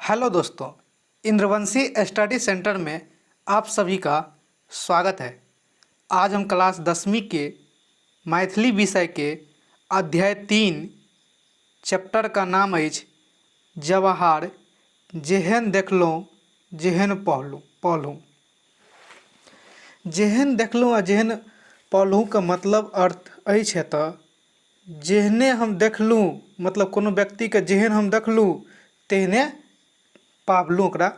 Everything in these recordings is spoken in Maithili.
हेलो दोस्तों, इंद्रवंशी स्टडी सेंटर में आप सभी का स्वागत है। आज हम क्लास 10वीं के मैथिली विषय के अध्याय 3 चैप्टर का नाम अछि जवाहर जेहन देखलहुँ जेहन पौलहुँ। जेहन देखलहुँ आ जेहन पौलहुँके मतलब अर्थ अछि एतऽ जेहने हम देखलहुँ, मतलब कोनो व्यक्तिके जेहन हम देखलहुँ तेहने पाबलहुँ, ओकरा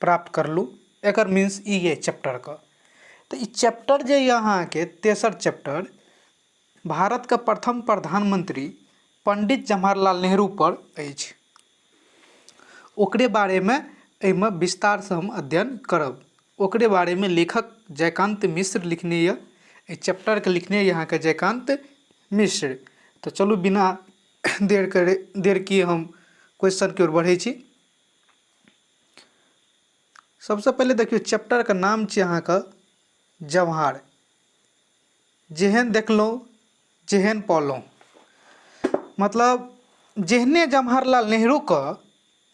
प्राप्त करलहुँ। एकर मीन्स ई अइ चैप्टरके। तऽ ई चैप्टर जे यऽ अहाँके तेसर चैप्टर भारतके प्रथम प्रधानमन्त्री पण्डित जवाहरलाल नेहरूपर अछि। ओकरे बारेमे एहिमे विस्तारसँ हम अध्ययन करब। ओकरे बारेमे लेखक जयकान्त मिश्र लिखने यऽ। एहि चैप्टरके लिखने यऽ अहाँके जयकान्त मिश्र। तऽ चलू बिना देर करे देर किए हम क्वेश्चनके ओर बढ़ै छी। सबसँ पहिले देखियौ चैप्टरके नाम छियै अहाँके जवाहर। जेहन देखलहुँ जेहन पौलहुँ, मतलब जेहने जवाहरलाल नेहरूके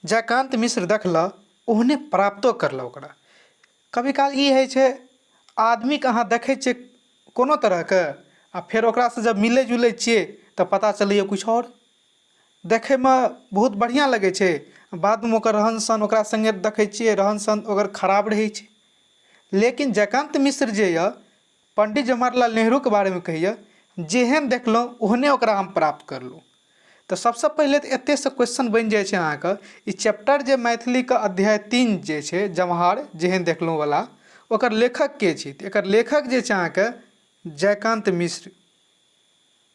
जयकान्त मिश्र देखलक ओहने प्राप्तो करलक ओकरा। कभी काल ई होइ छै आदमीके अहाँ देखै छियै कोनो तरहके आ फेर ओकरासँ जब मिलै जुलै छियै तऽ पता चलैए किछु आओर। देखैमे बहुत बढ़िआँ लगै छै, बादमे ओकर रहन सहन ओकरा सङ्गे देखै छियै रहन सहन ओकर खराब रहै छै। लेकिन जयकान्त मिश्र जे यऽ पण्डित जवाहरलाल नेहरूके बारेमे कहैए जेहन देखलहुँ ओहने ओकरा हम प्राप्त करलहुँ। तऽ सबसँ पहिले तऽ एतयसँ क्वेश्चन बनि जाइ छै अहाँके ई चैप्टर जे मैथिलीके अध्याय 3 जे छै जवाहर जेहन देखलहुँवला ओकर लेखक के छी? तऽ एकर लेखक जे छै अहाँके जयकान्त मिश्र,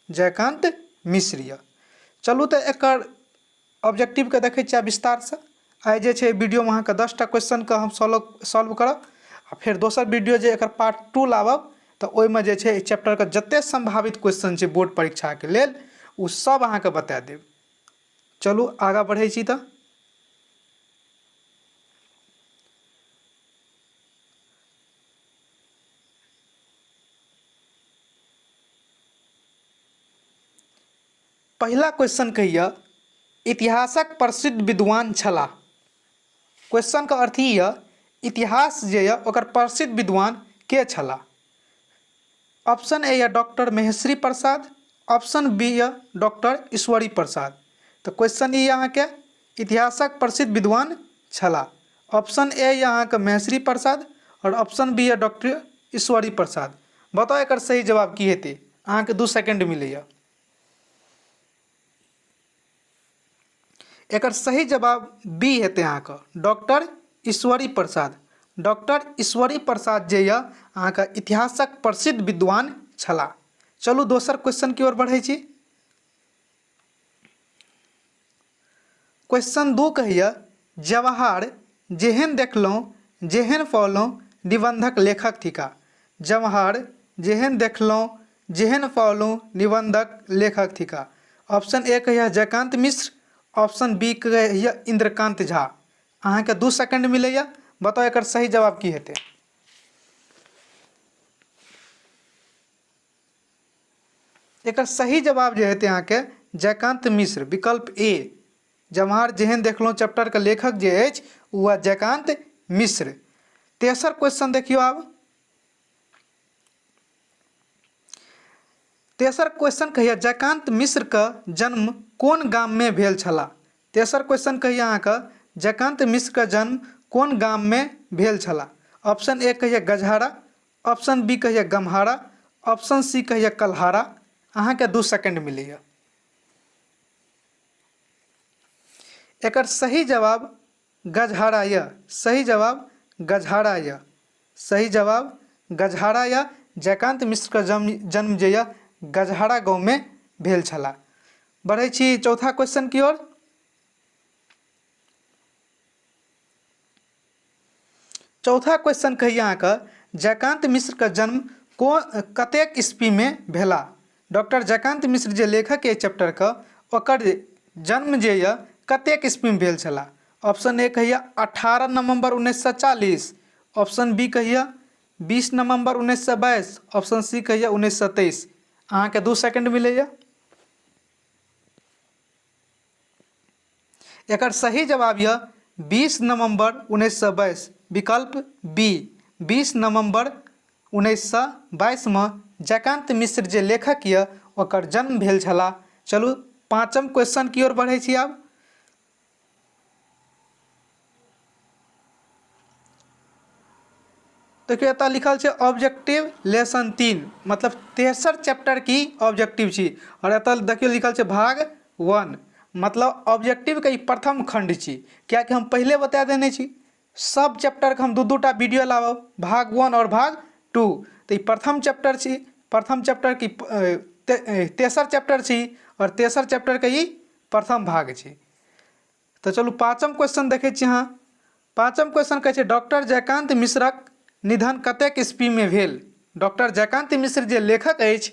जयकान्त मिश्र यऽ। चलू तऽ एकर ऑब्जेक्टिवके देखै छियै आब विस्तारसँ। आइ जे छै वीडियोमे अहाँके 10टा क्वेश्चनके हम सॉल्व करब आ फेर दोसर वीडियो जे एकर पार्ट 2 लाबब तऽ ओहिमे जे छै एहि चैप्टरके जतेक सम्भावित क्वेश्चन छै बोर्ड परीक्षाके लेल ओ सब अहाँके बता देब। चलू आगाँ बढ़ै छी। तऽ पहिला क्वेश्चन कहैए इतिहासक प्रसिद्ध विद्वान छलाह। क्वेश्चनके अर्थ ई यऽ इतिहास जे यऽ ओकर प्रसिद्ध विद्वान के छलाह? ऑप्शन ए यऽ डॉक्टर महेश्वरी प्रसाद, ऑप्शन बी यऽ डॉक्टर ईश्वरी प्रसाद। तऽ क्वेश्चन ई यऽ अहाँके इतिहासक प्रसिद्ध विद्वान छलाह। ऑप्शन ए यऽ अहाँके महेश्वरी प्रसाद आओर ऑप्शन बी यऽ डॉक्टर ईश्वरी प्रसाद। बताउ एकर सही जवाब की हेतै? अहाँके 2 सेकेंड मिलैए। एकर सही जवाब बी हेतै अहाँके डॉक्टर ईश्वरी प्रसाद। डॉक्टर ईश्वरी प्रसाद जे यऽ अहाँके इतिहासक प्रसिद्ध विद्वान छलाह। चलू दोसर क्वेश्चन की ओर बढ़ै छी। क्वेश्चन 2 कहैए जवाहर जेहन देखलहुँ जेहन पौलहुँ निबन्धक लेखक थिका। जवाहर जेहन देखलहुँ जेहन पौलहुँ निबन्धक लेखक थिका। ऑप्शन ए कहैए जयकान्त मिश्र, ऑप्शन बी कहैए इन्द्रकान्त झा। अहाँके 2 सेकेंड मिलैए, बताउ एकर सही जवाब की हेतै? एकर सही जवाब जे हेतै अहाँके जयकान्त मिश्र, विकल्प ए। जवाहर जेहन देखलहुँ चैप्टरके लेखक जे अछि ओ जयकान्त मिश्र। तेसर क्वेश्चन देखियौ आब। तेसर क्वेश्चन कहैए जयकान्त मिश्रके जन्म कोन गाममे भेल छलाह? तेसर क्वेश्चन कहैए अहाँके जयकान्त मिश्रके जन्म कोन गाममे भेल छलाह? ऑप्शन ए कहैए गजहरा, ऑप्शन बी कहैए गम्हारा, ऑप्शन सी कहैए कल्हारा। अहाँके 2 सेकेंड मिलैए। एकर सही जवाब गजहरा यऽ। सही जवाब गजहरा यऽ। सही जवाब गजहरा यऽ। जयकान्त मिश्रके जन्म जे यऽ गजहरा गाँवमे भेल छलाह। बढ़ै छी चौथा क्वेश्चन की ओर। चौथा क्वेश्चन कहैए अहाँके जयकान्त मिश्रके जन्म कोन कतेक ईस्वीमे भेला? डॉक्टर जयकान्त मिश्र जे लेखक एहि चैप्टरके ओकर जन्म जे यऽ कतेक ईस्वीमे भेल छलाह? ऑप्शन ए कहैए 18 नवम्बर 1940, ऑप्शन बी कहैए 20 नवम्बर 1922, ऑप्शन सी कहैए 1923। अहाँके 2 सेकेंड मिलैए। एकर सही जवाब यऽ 20 नवम्बर 1922। विकल्प बी, 20 नवम्बर 1922मे जयकान्त मिश्र जे लेखक यऽ ओकर जन्म भेल छलाह। चलू पाँचम क्वेश्चन की ओर बढ़ै छी आब। देखियौ एतऽ लिखल छै ऑब्जेक्टिव लेसन 3, मतलब तेसर चैप्टर की ऑब्जेक्टिव छी। आओर एतऽ देखियौ लिखल छै भाग 1, मतलब ऑब्जेक्टिवके ई प्रथम खण्ड छी। कियाकि हम पहिले बता देने छी सब चैप्टरके हम दू दूटा वीडियो लाबब, भाग 1 आओर भाग 2। तऽ ई प्रथम चैप्टर छी, प्रथम चैप्टर की तेसर चैप्टर छी आओर तेसर चैप्टरके ई प्रथम भाग छी। तऽ चलू पाँचम क्वेश्चन देखै छी अहाँ। पाँचम क्वेश्चन कहै छै डॉक्टर जयकान्त मिश्रक निधन कतेक ईस्वीमे भेल? डॉक्टर जयकान्त मिश्र जे लेखक अछि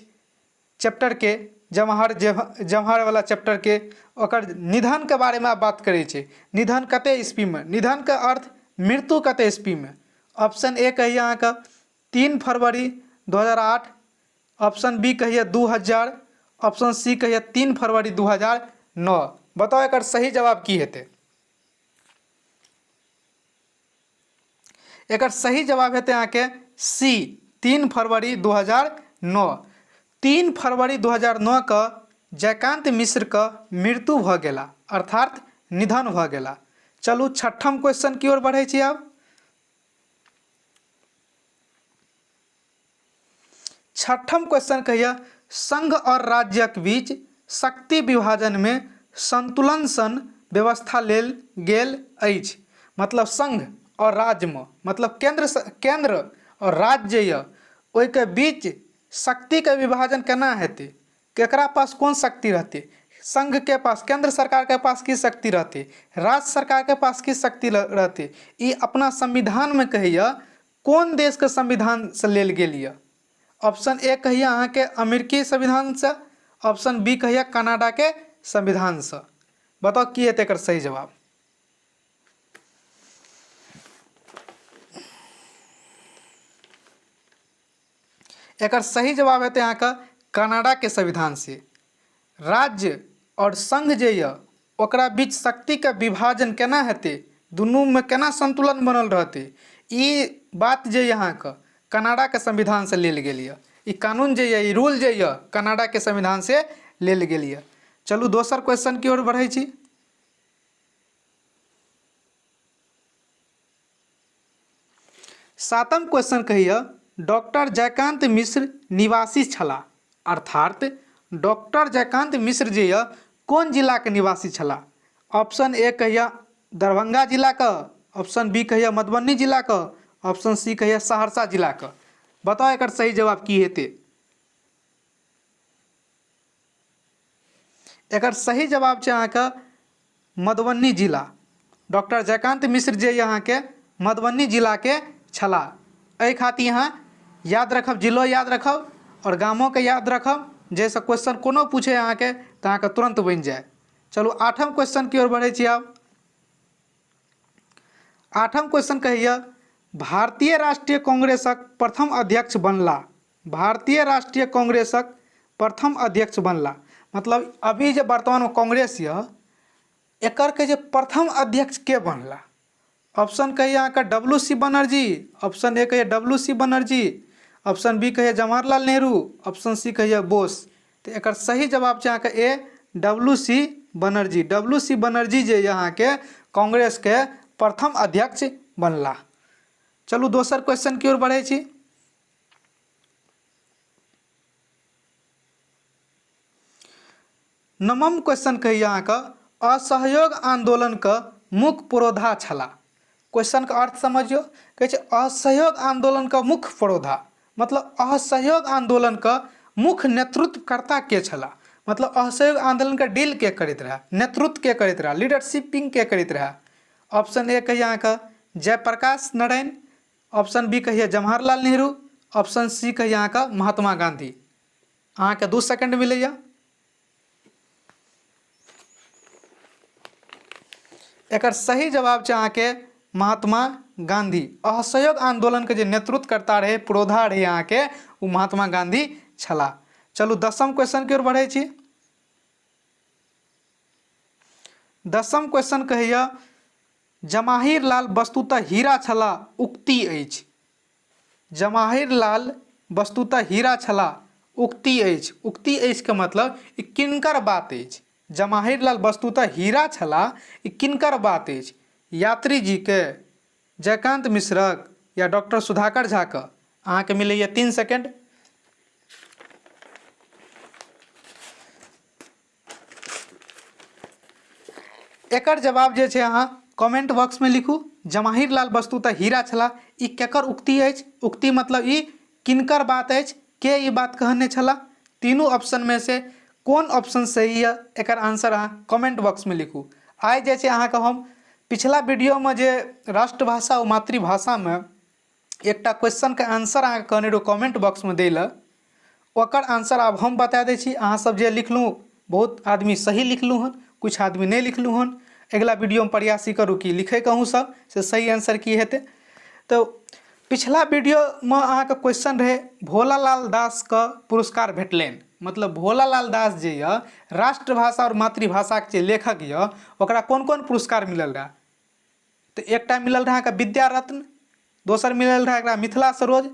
चैप्टरके, जवाहर जवाहरवला चैप्टरके, ओकर निधनके बारेमे आब बात करै छै। निधन कते ईस्वीमे? निधनके अर्थ मृत्यु कते ईस्वीमे? ऑप्शन ए कहैए अहाँके 3 फरवरी 2008, ऑप्शन बी कहैए 2000, ऑप्शन सी कहैए 3 फरवरी 2009। बताउ एकर सही जवाब की हेतै? एकर सही जवाब हेतै अहाँके सी, 3 फरवरी 2009। 3 फरवरी 2009 के जयकान्त मिश्रके मृत्यु भऽ गेला, अर्थात निधन भऽ गेला। चलू छठम क्वेश्चन की ओर बढ़ै छी आब। छठम क्वेश्चन कहैए संघ और राज्यक बीच शक्ति विभाजनमे संतुलन सन व्यवस्था लेल गेल अछि। मतलब संघ और राज्यमे, मतलब केंद्र केंद्र और राज्य जे यऽ ओहिके बीच शक्तिके विभाजन केना हेतै, केकरा पास कोन शक्ति रहतै, संघके पास केंद्र सरकारके पास की शक्ति रहतै, राज्य सरकारके पास की शक्ति रहतै, ई अपना संविधानमे कहैए कोन देशके संविधानसँ लेल गेल यऽ? ऑप्शन ए कहैए अहाँके अमेरिकी संविधानसँ, ऑप्शन बी कहैए कनाडाके संविधानसँ। बताउ की हेतै एकर सही जवाब? एकर सही जवाब हेतै अहाँके कनाडाके संविधानसँ। राज्य आओर संघ जे यऽ ओकरा बीच शक्तिके विभाजन केना हेतै, दुनूमे केना संतुलन बनल रहतै, ई बात जे यऽ अहाँके कनाडाके संविधानसँ लेल गेल यऽ। ई कानून जे यऽ, ई रूल जे यऽ कनाडाके संविधानसँ लेल गेल यऽ। चलू दोसर क्वेश्चन की ओर बढ़ै छी। सातम क्वेश्चन कहैए डॉक्टर जयकान्त मिश्र निवासी छलाह, अर्थात डॉक्टर जयकान्त मिश्र जे यऽ कोन जिलाके निवासी छलाह? ऑप्शन ए कहैए दरभंगा जिलाके, ऑप्शन बी कहैए मधुबनी जिलाके, ऑप्शन सी कहैए सहरसा जिलाके। बताउ एकर सही जवाब की हेतै? एकर सही जवाब छै अहाँके मधुबनी जिला। डॉक्टर जयकान्त मिश्र जे अहाँके मधुबनी जिलाके छलाह। एहि खातिर अहाँ याद रखब, जिलो याद रखब आओर गामोके याद रखब, जाहिसँ क्वेश्चन कोनो पूछे अहाँके तऽ अहाँके तुरन्त बनि जाय। चलू आठम क्वेश्चन की ओर बढ़ै छी आब। आठम क्वेश्चन कहैए भारतीय राष्ट्रीय कांग्रेसक प्रथम अध्यक्ष बनला। भारतीय राष्ट्रीय कांग्रेसक प्रथम अध्यक्ष बनला, मतलब अभी जे वर्तमानमे कांग्रेस यऽ एकर के जे प्रथम अध्यक्ष के बनला? ऑप्शन कहैए अहाँके W C Banerjee, option A कहैए W C Banerjee, option B कहैए जवाहरलाल नेहरू, ऑप्शन सी कहैए बोस। तऽ एकर सही जवाब छै अहाँके A, W C Banerjee. W C Banerjee जे यऽ अहाँके कांग्रेसके प्रथम अध्यक्ष बनला। चलू दोसर क्वेश्चन की ओर बढ़ै छी। नवम क्वेश्चन कहैए अहाँके असहयोग आन्दोलनके मुख्य पुरोधा छलाह। क्वेश्चनके अर्थ समझियौ, कहै छै असहयोग आन्दोलनके मुख्य पुरोधा, मतलब असहयोग आन्दोलनके मुख्य नेतृत्वकर्ता के छलाह, मतलब असहयोग आन्दोलनके डील के करैत रहए, नेतृत्व के करैत रहए, लीडरशिपिंग के करैत रहए? ऑप्शन ए कहैए अहाँके जयप्रकाश नारायण, ऑप्शन बी कहिए जवाहरलाल नेहरू, ऑप्शन सी कहिए अहाँके महात्मा गांधी। अहाँके 2 सेकंड मिलैया। एकर सही जवाब छै अहाँके महात्मा गांधी। असहयोग आंदोलनके जे नेतृत्वकर्ता रहै, पुरोधा रहै अहाँके, ओ महात्मा गांधी छलाह। चलू दसम क्वेश्चन की ओर बढ़ै छी। दसम क्वेश्चन कहैया जमाहिर लाल वस्तुतः हीरा छलाह उक्ति अछि। जवाहिर लाल वस्तुतः हीरा छलाह उक्ति अछि। उक्ति अछि के मतलब ई किनकर बात अछि। जवाहिर लाल वस्तुतः हीरा छलाह ई किनकर बात अछि। यात्री जी के, जयकांत मिश्रक या डॉक्टर सुधाकर झा के। अहाँके मिलैए 3 सेकेंड। एकर जवाब जे छै अहाँ कमेंट बॉक्समे लिखू। जवाहिर लाल वस्तुतः हीरा छलाह ई केकर उक्ति अछि। उक्ति मतलब ई किनकर बात अछि, के ई बात कहने छलाह। तीनू ऑप्शनमे से कोन ऑप्शन सही यऽ एकर आंसर अहाँ कमेंट बॉक्समे लिखू। आइ जे छै अहाँके हम पिछला वीडियोमे जे राष्ट्रभाषा ओ मातृभाषामे एकटा क्वेश्चनके आंसर अहाँके कहने रहू कमेंट बॉक्समे दै लए, ओकर आंसर आब हम बता दै छी। अहाँ सब जे लिखलहुँ बहुत आदमी सही लिखलहुँ हन, किछु आदमी नहि लिखलहुँ हन। अगिला वीडियोमे प्रयास ई करू कि लिखैके अहूँ सब से सही आंसर की हेतै। तऽ पिछला वीडियोमे अहाँके क्वेश्चन रहै भोलालाल दासके पुरस्कार भेटलनि, मतलब भोलालाल दास जे यऽ राष्ट्रभाषा आओर मातृभाषाके जे लेखक यऽ ओकरा कोन कोन पुरस्कार मिलल रहए। तऽ एकटा मिलल रहै अहाँके विद्या रत्न, दोसर मिलल रहै एकरा मिथिला सरोज,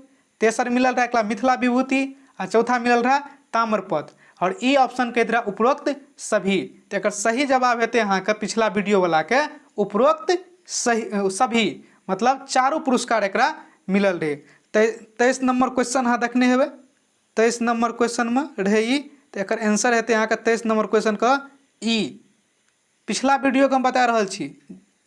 तेसर मिलल रहै एकरा मिथिला विभूति आ चौथा मिलल रहै ताम्रपत्र। आओर ई ऑप्शन कहैत रहै उपरोक्त सभी। तऽ एकर सही जवाब हेतै अहाँके पिछला वीडियोवलाके उपरोक्त सही सभी, मतलब चारू पुरस्कार एकरा मिलल रहै। 23 नम्बर क्वेश्चन अहाँ देखने हेबै, 23 नम्बर क्वेश्चनमे रहै ई। तऽ एकर आंसर हेतै अहाँके 23 नम्बर क्वेश्चनके ई। पिछला वीडियोके हम बता रहल छी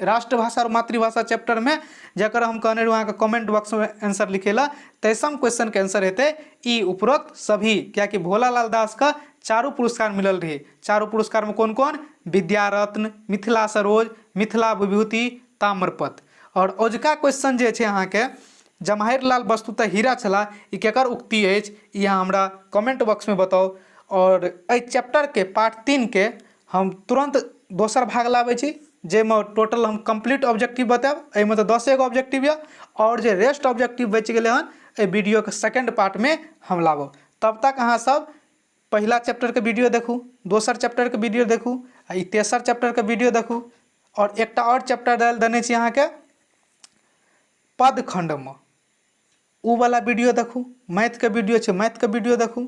राष्ट्रभाषा और मातृभाषा चैप्टरमे, जकर हम कहने रहूँ अहाँके कमेंट बॉक्समे आंसर लिखै लए, तेइसम क्वेश्चनके आंसर हेतै ई उपरोक्त सभी, कियाकि भोलालाल दासके चारू पुरस्कार मिलल रहै। चारू पुरस्कारमे कोन कोन? विद्यारत्न, मिथिला सरोज, मिथिला विभूति, ताम्रपत्र। आओर औजका क्वेश्चन जे छै अहाँके जवाहिर लाल वस्तुतः हीरा छलाह ई केकर उक्ति अछि, ई अहाँ हमरा कमेंट बॉक्समे बताउ। आओर एहि चैप्टरके पार्ट 3के हम तुरन्त दोसर भाग लाबै छी जाहिमे टोटल हम कम्प्लीट ऑब्जेक्टिव बतायब। एहिमे तऽ 10 गो ऑब्जेक्टिव यऽ, आओर जे रेस्ट ऑब्जेक्टिव बचि गेलै हन एहि वीडियोके सेकेंड पार्टमे हम लाबब। तब तक अहाँ सब पहिला चैप्टरके वीडियो देखू, दोसर चैप्टरके वीडियो देखू आ ई तेसर चैप्टरके वीडियो देखू। आओर एकटा आओर चैप्टर देने छी अहाँके पद खण्डमे, ओ वाला वीडियो देखू। मैथके वीडियो छै, मैथके वीडियो देखू।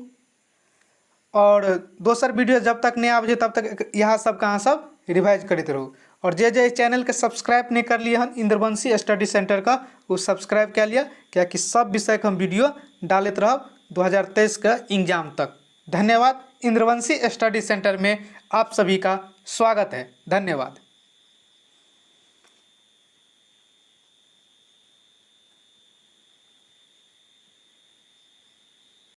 आओर दोसर वीडियो जब तक नहि आबै छै तब तक इएह सबके अहाँ सब रिवाइज करैत रहू। आओर जे जे चैनलके सब्सक्राइब नहि करलियै हन इन्द्रवंशी स्टडी सेंटरके, ओ सब्सक्राइब कए लिअ, कियाकि सब विषयके हम वीडियो डालैत रहब 2023 के एग्जाम तक। धन्यवाद। इंद्रवंशी स्टडी सेंटर में आप सभी का स्वागत है। धन्यवाद।